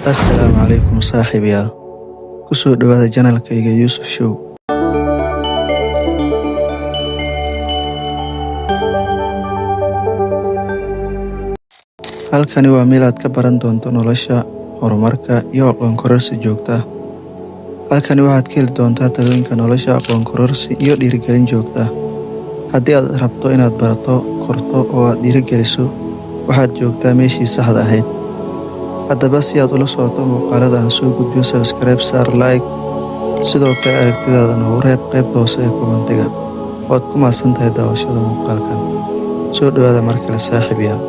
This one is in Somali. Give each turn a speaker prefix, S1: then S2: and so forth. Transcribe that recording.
S1: Assalaamu calaykum saaxiibayaal. Ku soo dhawaada channelkayga Yuusuf Show. Halkani waa meel aad ka baran doonto nolosha, horumarka, iyo aqoon kororsi joogto ah. Halkani waxaad ka heli doontaa talooyinka nolosha, aqoon kororsi, iyo dhiirigelin joogto ah. Haddii aad rabto inaad barato, korto, oo aad dhiirigeliso, waxaad joogtaa meeshii saxda ahayd. Haddaba, si aad ula socoto muuqaalada aan soo gudbiyo, subscribe saar, like, sidoo kale aragtidaada noogu reeb qaybta hoose ee commentiga. Waad ku mahadsan tahay daawashada muuqaalkan. Soo dhawaada mar kale, saaxiibayaal.